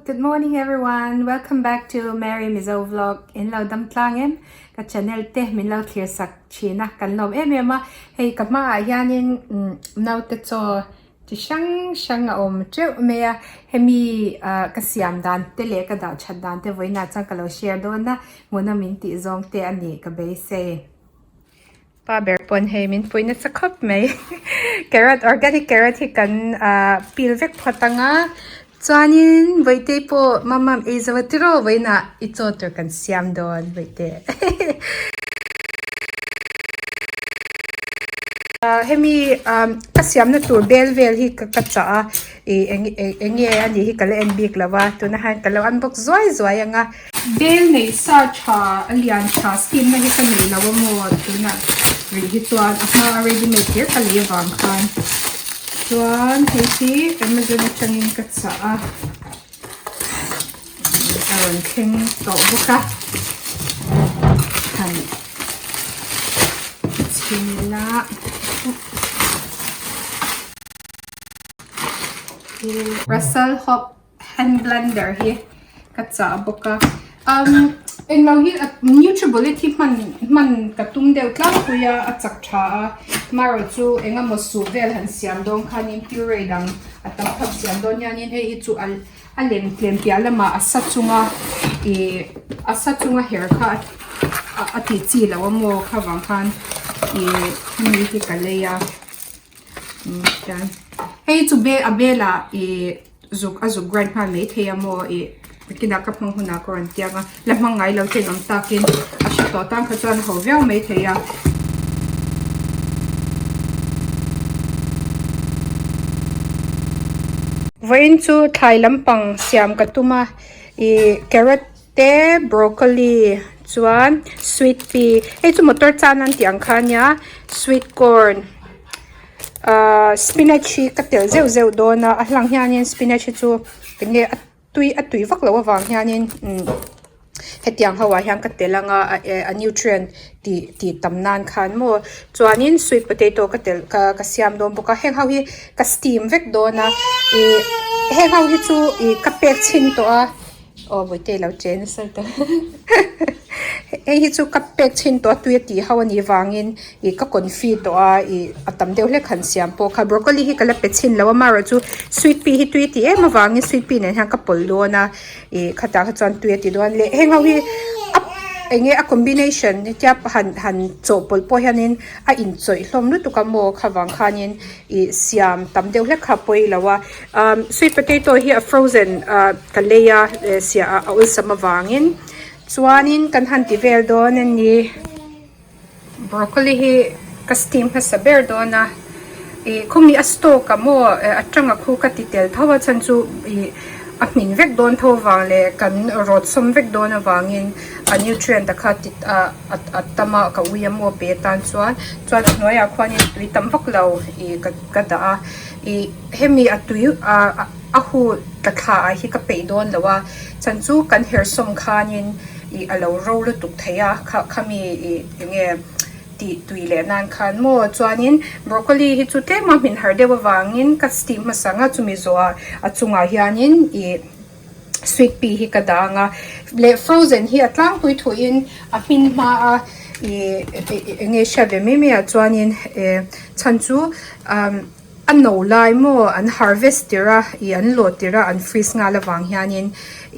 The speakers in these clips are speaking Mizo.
Good morning everyone. Welcome back to Mary Mizo Vlog. In lo dam tlang em? Ka channel te min lo thlir sak thin a, kan lawm em em a. Hei ka hmaah hianin naute chaw chi hrang hrang a awm teuh mai a. Hemi ka siam dan te leh ka dah that dan te vawiinah chuan ka lo share dawn a, hmuhnawm in tih zawng te a nih ka beisei. Pa ber pawn hei min pui nasa khawp mai carrot organic carrot hi kan ah pil vek phawt ang a chuanin vawihtei pawh mamam ei zo a tiraw vawiinah i chaw tur kan siam dawn vawihte ah hemi ah ka siamna tur bel vel hi ka chah a ih eng eng nge a nih hi ka la en bik lo a tunah hian ka lo unbox zuai zuai ang a. Bel neih sa tha a lian tha steam na hi ka nei lo a maw tunah rih hi chuan a hma a ready made kher ka lei avang khan chuan hei hi amazon atangin ka chah a a rawn thleng tawh bawk a han chhin ila Russell Hobbs Hand blender hi ka chah bawk a umm englo hi nutribullet hi hman hman ka tum deuh tlangpui a a chak tha a marawh chu eng emaw suh vel han siam dawn khanin puree dang a tam tham siam dawn hianin hei hi chu a a lem tlem piah lamah a sa chunga ih a sa chunga her kha a tih chi loh a maw kha vang khan ih hemi hi ka lei a hei chu bel a belah ih. Zuk a zuk grind nghal mai thei a maw ih kinah ka hmang hunah ka rawn tiang a la hmang ngai lo ten awm takin a hre tawh tan kha chuan a ho viau mai thei a. Vawiin chu thlai lampang siam ka tum a ih carrot te broccoli chuan sweet pea hei chu motor chan an tih ang kha ania sweet corn. Ahh spinach hi ka telh zeuh zeuh dawn a a hlang hianin spinach hi chu eng nge a tui a tui vak loh avang hianin umm hetiang ho ah hian ka telh ang a a nutrient tih tih tam nan khan maw chuanin sweet potato ka telh ka ka siam dawn bawk a heng ho hi ka steam vek dawn a ih heng ho hi chu ih ka pek chhin tawh a. Aw Bawihte lo che nasa ta hei hi chu ka pek chhin tawh a tui a tih ho anih vangin ih ka confi tawh a ih a tam deuh hlek han siam pawh kha broccoli hi ka la pe chhin lo a amaherawh chu sweet pea hi tui a tih em avangin sweet pea nen hian ka pawlh dawn a ih khatah kha chuan tui a ti dawn leh heng ho hi a eng nge a combination hetia han han chawhpawlh pawh hianin a inchawih hlawm lutuk a maw kha vang khanin ih siam tam deuh hlek kha a pawi lo a umm sweet potato hi a frozen ah ka lei a eh siah a awlsam avangin chuanin kan han ti vel dawn a ni broccoli hi ka steam hmasa ber dawn a ih khawmi a stalk ah maw a tanga khu ka ti tel tho a chhan chu ih a hmin vek dawn tho avang leh kan rawt sawm vek dawn avangin a nutrient a kha ti ah a tam a ka ui a maw pe atan chuan chuan a hnuaiah khuanin tui tam vak lo ih ka ka dah a ih hemi a tui ah a hu tla thla ah hi ka peih dawn lo a chhan chu kan hersawm khanin ih a lo ro lutuk thei a kha khami ih eng nge tih tui leh nan khan maw chuanin broccoli hi chu tlem a hmin har deuh avangin ka steam hmasa ang a chumi zawhah a chungah hianin ih. Sweet pea hi ka dah ang a leh frozen hi a tlangpui thuin a hmin hma a ih eng nge hriat ve mai mai ah chuanin eh chhan chu umm a no lai maw an harvest tirh a ih an lawh tirh a an freeze nghal avang hianin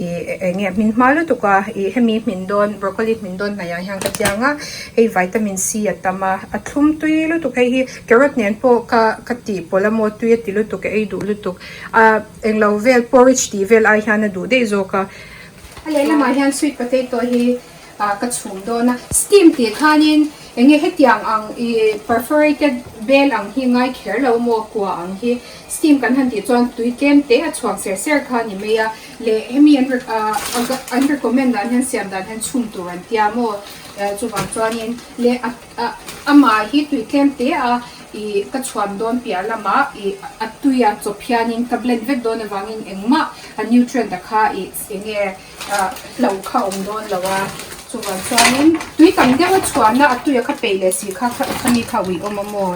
ih eng nge a hmin hma lutuk a ih hemi hmin dawn broccoli hmin dawn hnaih ah hian ka chiang a hei vitamin C a tam a a thlum tui lutuk hei hi carrot nen pawh ka ka tih pawlh a maw tui a ti lutuk a ei duh lutuk ah. Englo vel porridge tih vel ai hian a duh daih zawk a. A lehlamah hian sweet potato hi ah ka chhum dawn a. Steam tih khanin eng nge hetiang ang ih perforated bel ang hi ngai kher lo maw kua ang hi steam kan han tih chuan tui tlem te a chhuak ser ser kha a ni mai a. Leh hemi an ah an recommend dan hian siam dan hian chhum tur an tia maw chuvang chuanin leh a Amah hi tui tlem te a ih ka chhuan dawn piah lamah ih a tui a chawp hianin ka blend vek dawn avangin engmah a nutrient a kha ih eng nge hlo kha awm dawn lo a chuvang chuanin tui tam deuh a chhuan a a tui a kha peih leh si kha khami kha ui awm a maw.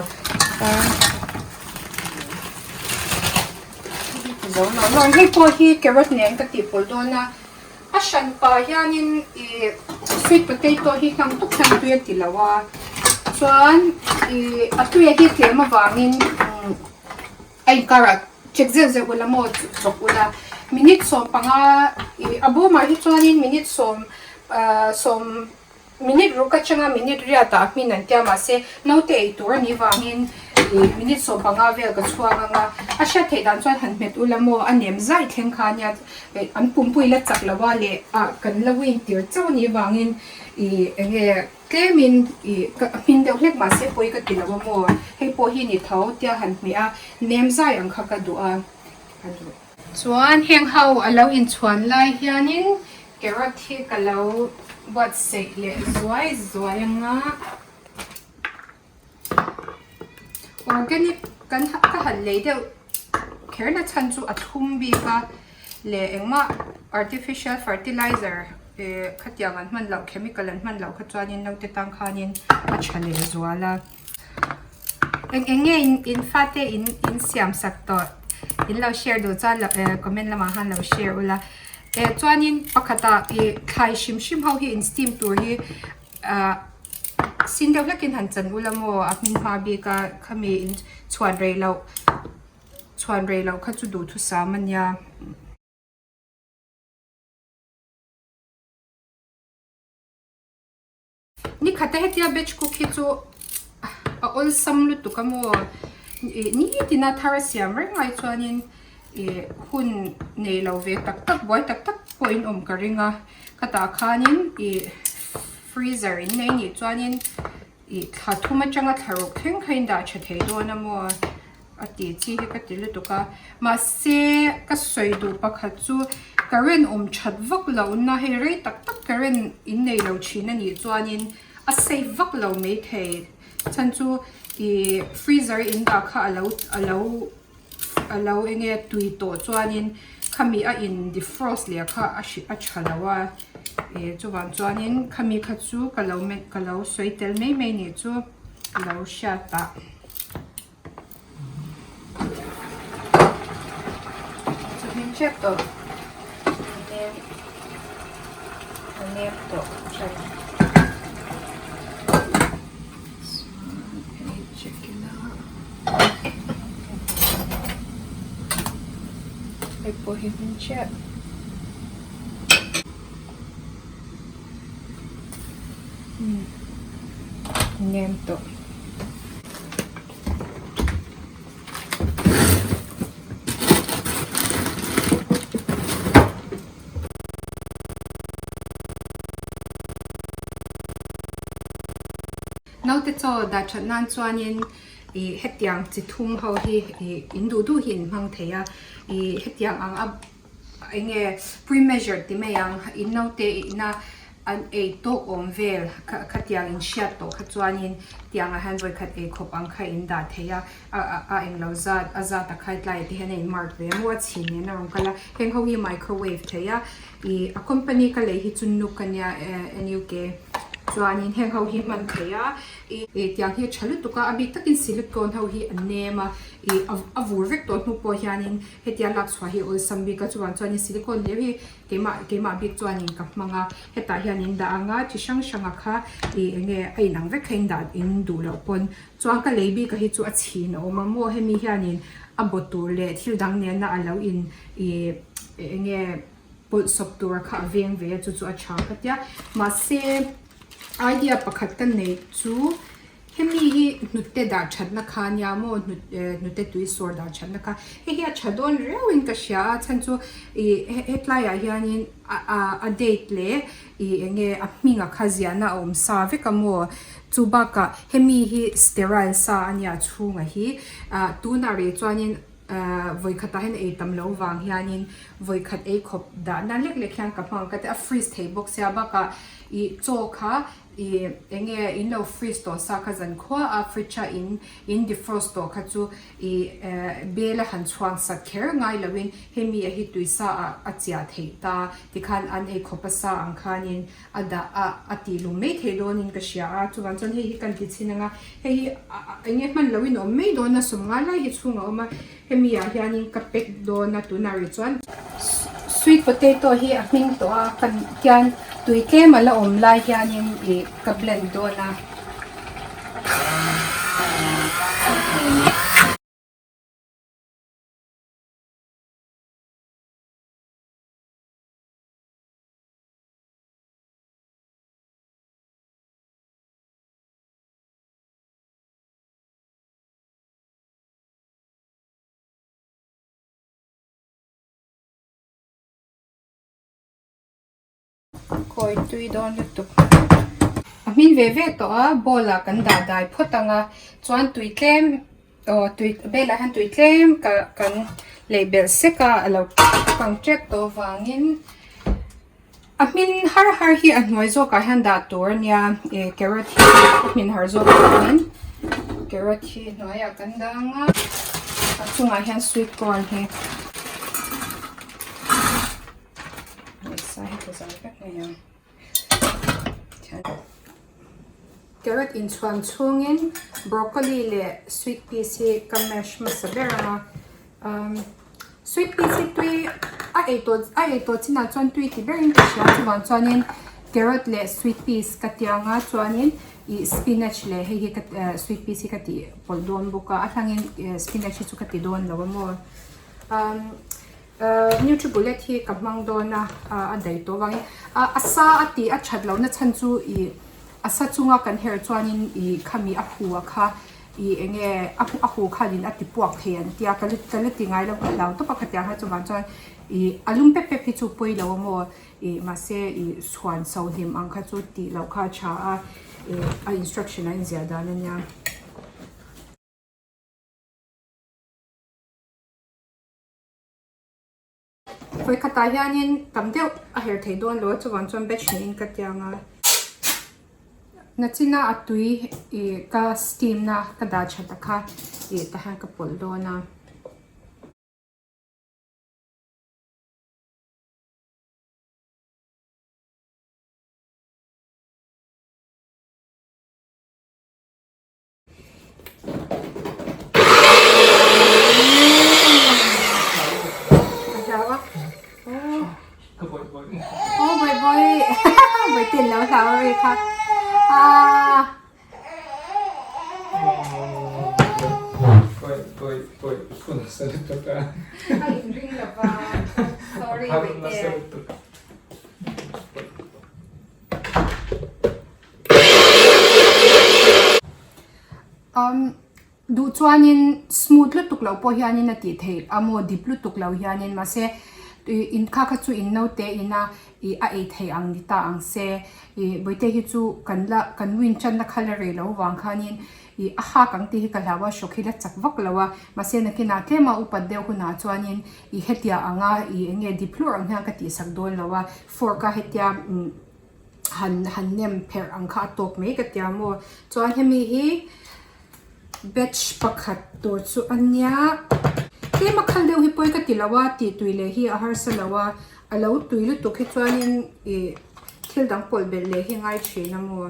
Zo lo lo ang. Hei pawh hi carrot nen ka tih pawlh dawn a, a hran pah hianin ih sweet potato hi hnang tuk hian tui a ti lo a, chuan ih a tui a hi tlem avangin a inkarah check zeuh zeuh ula maw chawk ula minute 15 ih a bawmah hi chuanin minute sawm ah sawm. Minute ruk atanga minute riatah a hmin an tia mahse naute ei tur a nih vangin ih minute 15 vel ka chhuang ang a, a hriat theih dan chuan han hmet ula maw a nem zai thleng kha ania eh an pumpui la chak lo a leh ah kan lo intir chauh a nih vangin ih eng nge tlemin ih ka hmin deuh hlek mahse pawi ka ti lo a maw hei pawh hi ni tho tia han hmeh a nem zai ang kha ka duh a a duh. Chuan heng ho a lo inchhuan lai hianin Carrot hi ka lo buatsaih leh zuai zuai anga organic kan ka han lei deuh kher na chhan chu a thlum bik a leh engmah artificial fertilizer eh khatiang an hman loh chemical an hman loh kha chuanin naute tang khanin a tha leh zual a. Eng eng nge in fate in in siam sak tawh in lo share duh chuan lo eh comment lamah khan lo share ula eh chuanin pakhatah ih thlai hrim hrim ho hi in steam tur hi ah sin deuh hlekin han chan ula maw a hming hma bik a khami in chhuan rei loh chhuan rei loh kha chu duhthusam a nia. Nikhat a hetia batch cook hi chu a awlsam lutuk a maw ih nitin a thar a siam reng ai chuanin ih hun nei lo ve tak tak buai tak tak pawh in awm ka ring a khatah khanin ih freezer in nei nih chuanin ih thla thum atanga thla ruk thleng kha in dah tha thei dawn a maw a tih chi hi ka ti lutuk a mahse ka sawi duh pakhat chu current awm that vak loh na hei rei tak tak current in nei lo thin a nih chuanin a safe vak lo maithei chhan chu ih freezer in dah kha a lo a lo a lo eng nge tui tawh chuanin khami a in defrost leh kha a hri a tha lo a ih chuvang chuanin khami kha chu ka lo ka lo sawi tel mai mai nih chu ka lo hriat ah. Chawhmeh tep tawh a nem a nem tawh tep chuan hei check ila hei pawh hi hmin chiah. Nem tawh. Naute chaw dah that nan chuanin ih hetiang chi thum ho hi ih in duh duh hi in hmang thei a ih hetiang ang a eng nge pre measured ti mai ang in naute ina an ei tawk awm vel khatiang in hriat tawh kha chuanin tiang ah hian vawikhat ei khawp ang kha in dah thei a a englo zat a zat a khai tlai te hian a in mark ve a maw a chhin nen a rawn kal a heng ho hi microwave thei a ih a company ka lei hi chu nuk ania N U K chuanin heng ho hi hman thei a ih tiang hi a tha lutuk a a bik takin silicone ho hi a nem a ih a vur vek tawh hnu pawh hianin Hetia lak chhuah hi awlsam bik a chuan chuanin silicone hle hi keimah keimah bik chuanin ka hmang a hetah hian in dah ang a chi hrang hrang a kha ih eng nge a inang vek kha in dah in duh loh pawn chuan ka lei bik a hi chu a chhin a awm a maw hemi hianin a baw tur leh thil dang nena a lo in ih eng nge pawlh sawp tur kha a veng ve a chu chu a tha ka tia mahse idea pakhat ka neih chu. Hemi hi hnute dah thatna kha ania maw hnute tui sawr dah thatna kha hei hi a tha dawn riauin ka hria a chhan chu ih hetlaiah hianin a date leh ih eng nge a hming a kha ziahna a awm sa vek a maw chu bakah hemi hi sterile sa ania chhungah hi ah tunah rih chuanin ah vawikhatah hian ei tam loh vang hianin vawikhat ei khawp dahna lek lek hian ka hmang ka ti a freeze thei bawk sia bakah ih chaw kha. Ih enge in lo freeze tawh sa kha zan khua a fridge a in in defrost tawh kha chu ih bel a han chhuang sak kher ngai lo in hemi a hi tui sa ah a chiah theih ta tikhan an ei khawp a sa ang khanin a dah a a tih lum mai thei dawn in ka hria a chuvang chuan hei hi kan ti chhin ang a hei hi enge hman lo in a awm mai dawn a sawmnga lai hi chhung a awm a hemi ah hianin ka pack dawn a tunah rih chuan sweet potato hi a hming tawh a kan hian tui tlem a la awm lai hianin ih ka blend dawn a. Kawi tui dawn lutuk. A hmin ve ve tawh a, bowl ah kan dah dai phawt ang a, chuan tui tlem aw tui belah hian tui tlem ka kan lei belh sek a, a lo kang tep tawh avangin a hmin har har hi a hnuai zawkah hian dah tur a nia ih carrot hi a hmin har zawk avangin carrot hi hnuaiah kan dah ang a, a chungah hian sweet corn hi. Carrot inchhuan chhungin broccoli leh sweet peas hi ka mash hmasa ber ang a umm sweet peas hi tui a ei tawh a ei tawh chinah chuan tui ti berin ka hria chuvang chuanin carrot leh sweet peas ka ti ang a chuanin ih spinach leh hei hi ka sweet peas hi ka tih pawlh dawn bawk a a hlangin spinach hi chu ka ti dawn lo a maw umm. Nutribullet hi ka hmang dawn a, a daih tawh avangin a sa a tih a that lohna chhan chu ih a sa chunga kan her chuanin ih khami a hu a kha ih eng nge a hu khanin a ti puak thei an tia ka ka la ti ngai lo ka hlau tawp a khatiang kha chuvang chuan ih a lum pep pep hi chu pawi lo a maw ih mahse ih chhuan so hlim ang kha chu tih loh kha a tha a ih a instruction a inziah dan a nia. Vawi khatah hianin tam deuh a her theih dawn lo a chuvang chuan batch niin ka ti ang a nachina a tui ih ka steam na ka dah that a kha ih tah hian ka pawlh dawn a. Umm duh chuanin smooth lutuk loh pawh hianin a tih theih a maw dip lutuk lo hianin mahse ih in kha kha chu in naute ina ih a ei theih ang ni ta ang se ih bawihte hi chu kan la kan win tanna kha la rei loh vang khanin ih a hak ang tih hi ka hlau a hrawk hi la chak vak lo a mahse nakinah tlema upat deuh hunah chuanin ih hetiang anga ih eng nge dip hlur ang hian ka tihsak dawn lo a fork a hetia umm. han han nem pherh ang kha a tawk mai ka tia maw chuan hemi hi batch pakhat tur chu a nia tlem a khal deuh hi pawi ka ti lo a tih tui leh hi a harsa lo a a lo tui lutuk hi chuanin ih thil dang pawlh belh leh hi ngai thin a maw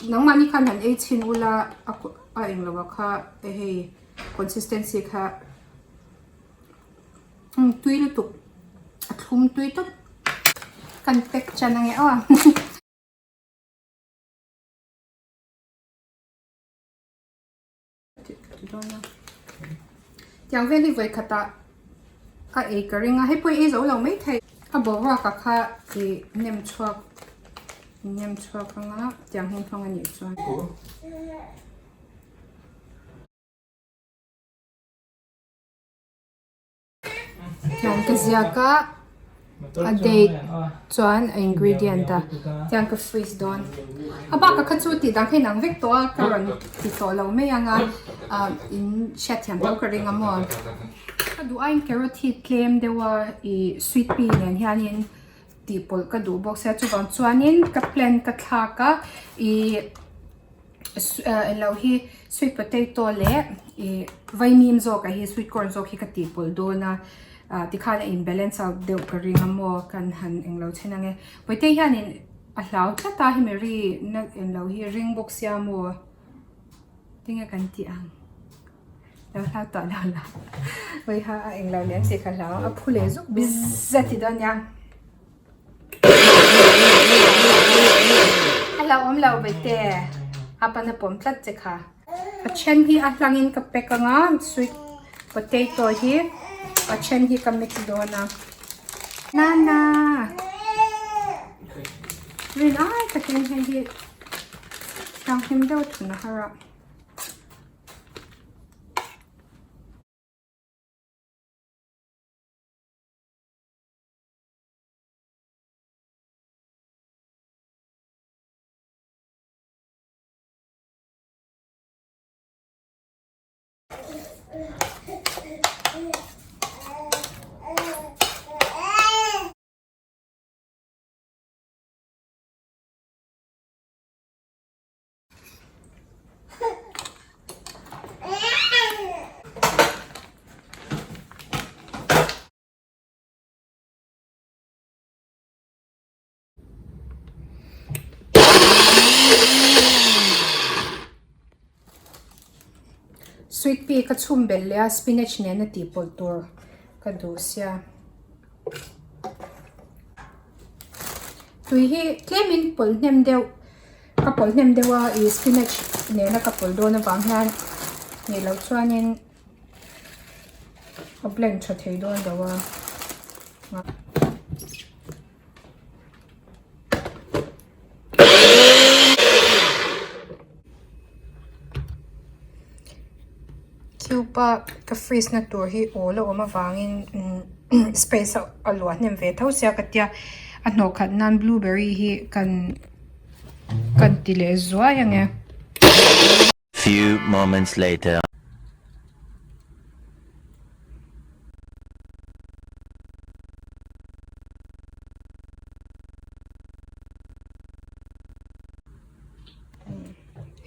nangmahni khan han ei chhin ula a a englo ah kha hei consistency kha umm tui lutuk a thlum tui tawp kan pack chan ange aw tiang vel hi vawi khatah a ei ka ring a hei pawh ei zo lo mai thei a boruak ah kha ih nem chhuak nem chhuak anga tiang hi hmang anih chuan. Tiang ka ziak a a date chuan a ingredient a tiang ka freeze dawn a bakah kha chu tih dang kha inang vek tawh a ka rawn ti tawh lo mai ang a ah in hriatthiam tho ka ring a maw ka duh aiin carrot hi tlem deuh a ih sweet pea nen hianin. Tih pawlh ka duh bawk sia chuvang chuanin ka plan ka thlak a ihh eng lo hi sweet potato leh ih vaimim zawk ah hi sweet corn zawk hi ka tih pawlh dawn a ah tikhan a in balance out deuh ka ring a maw kan han eng lo chhin ang e Puitei hianin a hlau tlat a hemi ri na eng lo hi ring bawk sia maw tinge kan tih ang. Lo hlau tawh lo la. Vawiha a englo leh an tih ka hlau a phu leh zuk bzz a ti dawn nia. A lo awm lo Baite a pan a pawm tlat che kha. A then hi a hlangin ka pack anga sweet potato hi a then hi ka mix dawn a. Nana rin ai takin hei hi thianghlim deuh thun a har a. Sweet pea ka chhum belh leh a spinach nena tih pawlh tur ka duh sia. Tui hi tlemin pawlh hnem deuh ka pawlh hnem deuh a ih spinach nena ka pawlh dawn avang hian nih loh chuanin a blend tha thei dawn lo a. Cube a ka freeze na tur hi awl a awm avangin space a luah hnem ve tho sia ka tia a hnawh khat nan blueberry hi kan kan ti leh zuai ang e. Few moments later.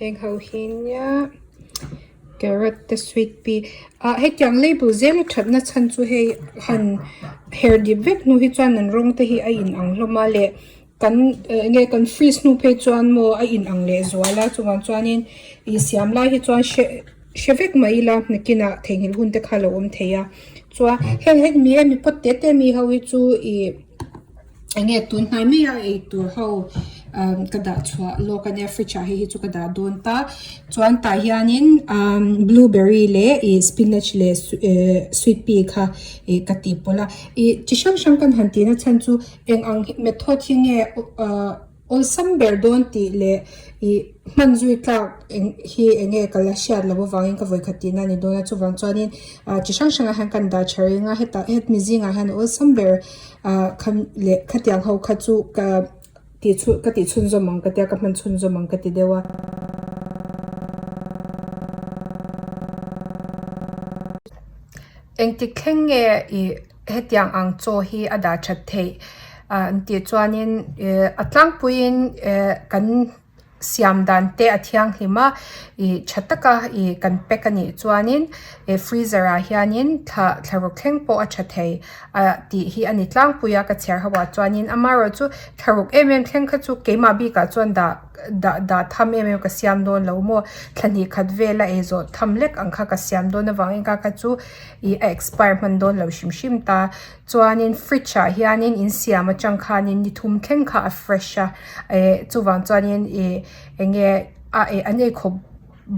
Heng ho hi nia carrot te sweet pea ah hetiang label zel a thatna chhan chu hei han her dip vek hnu hi chuan an rawng te hi a in ang hlawm a leh kan eng nge kan freeze hnu phei chuan maw a in ang leh zual a chuvang chuanin ih siam lai hi chuan hre hre vek mai ila nakinah theihnghilh hun te kha a lo awm thei a chuan heng hemi hemi pot te te mi ho hi chu ih. Eng nge tun hnai mai a ei tur ho umm ka dah chhuah lawk a nia fridge ah hei hi chu ka dah dawn ta chuan tah hianin umm blueberry leh ih spinach leh ehh sweet pea kha ih ka tih pawlh a ih chi hrang hrang kan han tih na chhan chu eng ang method hi nge ahh awlsam ber dawn tih leh ih hman zui tlak eng hi eng nge ka la hriat loh avangin ka vawikhat tihna a ni dawn a chuvang chuanin ah chi hrang hrangah hian kan dah tha reng a hetah hemi zingah hian awlsam ber ah kha leh khatiang ho kha chu ka tih chhun ka tih chhunzawm ang ka tia ka hman chhunzawm ang ka ti deuh a. Engtik thleng nge ih hetiang ang chaw hi a dah that theih ah an tih chuanin ih a tlangpuiin eh kan siam dan te a thianghlim a ih tha taka ih kan pack a nih chuanin eh freezer ah hianin thla thla ruk thleng pawh a tha thei ah tih hi a ni tlangpui a ka chhiar ho ah chuanin amaherawhchu thla ruk em em thleng kha chu keimah bikah chuan dah dah dah tham em em ka siam dawn lo maw thla hnih khat vela ei zawh tham lek ang kha ka siam dawn avangin ka kha chu ih a expire hman dawn lo hrim hrim ta chuanin fridge ah hianin in siam atang khanin ni thum thleng kha a fresh a eh chuvang chuanin ih eng nge a eh an ei khawp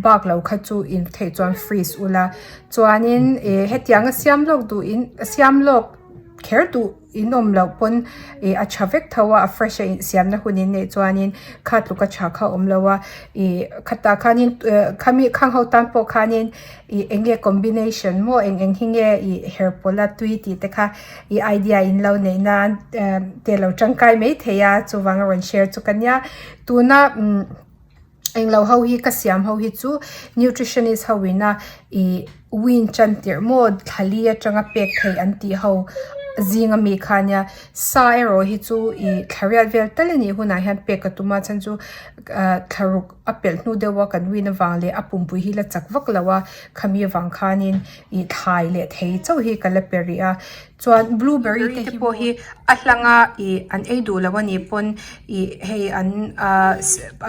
bak lo kha chu in theih chuan freeze ula chuanin ih hetiang a siam lawk duh in a siam lawk kher duh in awm loh pawn ih a tha vek tho a a fresh a insiam na hun in neih chuanin kha tluk a tha kha a awm lo a ih khatah khanin eh khami khang ho tan pawh khanin ih eng nge combination maw eng eng hi nge ih her pawlh a tui tih te kha ih idea in lo neih nan eh te lo tangkai mai thei a chuvang a rawn share chu ka nia tuna umm englo ho hi ka siam ho hi chu nutritionist ho ina ih win tan tirh maw thla li atanga pek theih an tih ho. Zinga mi kha nia sa erawh hi chu ih thla riat vel tal a nih hunah hian pek ka tum a chhan chu ah thla ruk a pelh hnu deuh a kan win avang leh a pumpui hi la chak vak lo a khami avang khanin ih thlai leh thei chauh hi ka la pe rih a chuan blueberry te pawh hi a hlang a ih an ei duh loh a nih pawn ih hei an ah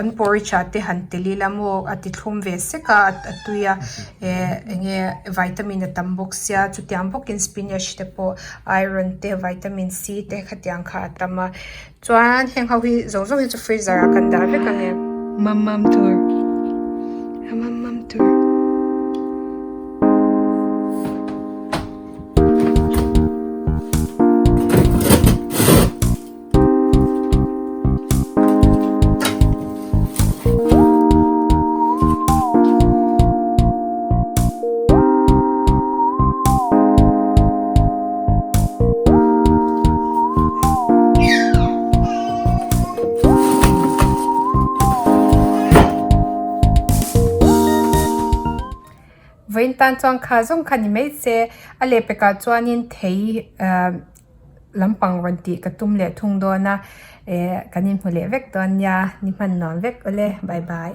an porridge ah te han tel ila maw a ti thlum ve sek a a tui a eh eng nge vitamin a tam bawk sia chutiang bawkin spinach te pawh iron te vitamin c te khatiang kha a tam a chuan heng ho hi zawng zawng hi chu freezer ah kan dah vek ang e. Mam mam tur a mam mam tur. Vawiin tan chuan kha zawng kha ni mai se a lehpekah chuanin thei ah lampang rawn tih ka tum leh thung dawn a eh kan inhmu leh vek dawn nia ni hman nuam vek awle bye bye.